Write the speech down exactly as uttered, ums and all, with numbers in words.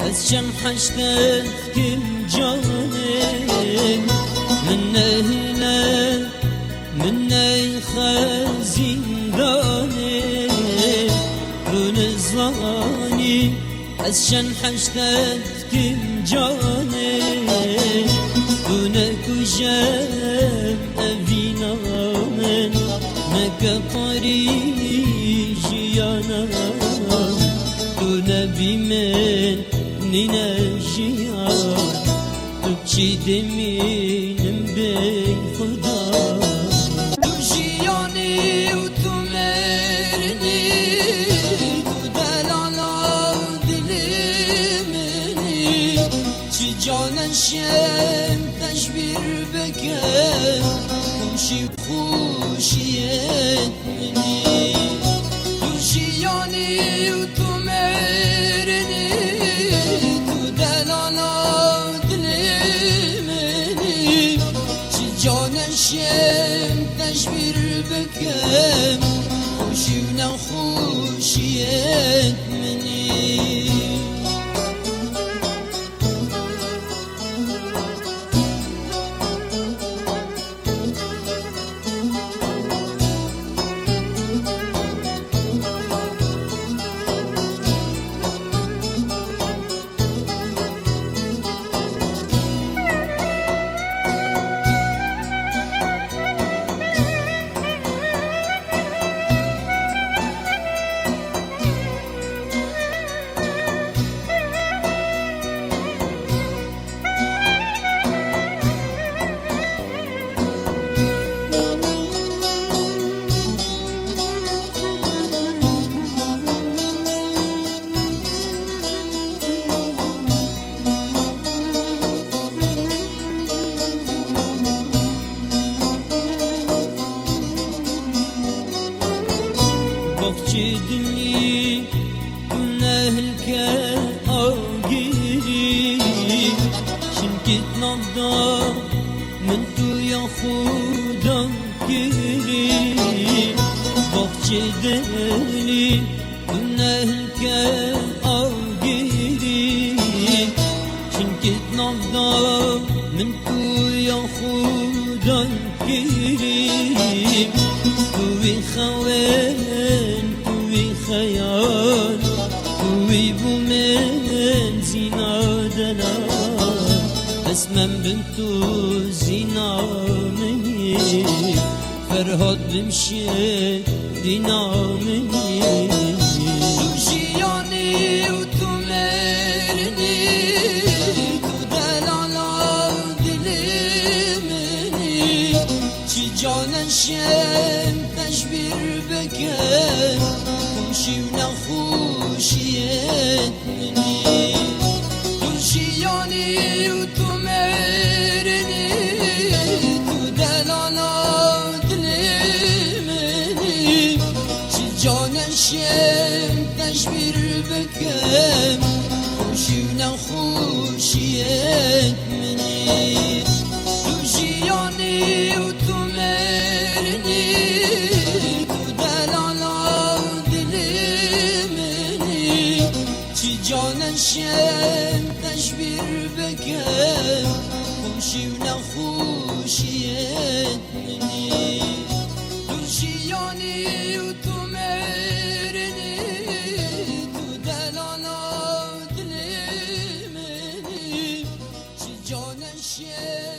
Ez çend heşte dikim canê, min nehîle, min neyxe zîndanê, tu nizanî. Ez çend heşte dikim canê, tu nekuje evîna min, neke parî jiyana, tu nebî min. Nîne jiyan, tu çi demînim bê Xuda. Tu jiyanî û tu merinî, tu delala dilê min î. Çi canen şên te ji bîr bikim, xweşî û xweşiyên min î. Tu jiyanî û tu merinî, tu delala dilê min î. Çi canen şên te ji bîr bikim, xweşî û nexweşiyên min î. Baxçê dilî tu nehilke agirî, çimkî di nav de min tu ya xwe dan kirî. Baxçê dilî tu nehilke agirî, çimkî di nav de min tu ya xwe dan kirî. Tu wî xewên, tu wî xeyal, tu wî bû min zîna delal. Bes min bin tu zîna min î, Ferhat bimşe dîna min î. Tu jiyanî û tu merinî, tu delala dilê min î. Çi canen şên te ji bîr bikim, xweşî û nexweşiyên min î. Tu jiyanî û tu merinî, tu delala dilê min î. Çi canen şên te ji bîr bikim, xweşî û nexweşiyên min î. Tu jiyanî û tu merinî, tu delala dilê min î. Çi canen şên te ji bîr bikim, xweşî û nexweşiyên min î. Tu jiyanî û tu merinî, tu delala dilê min î. Çi canen şên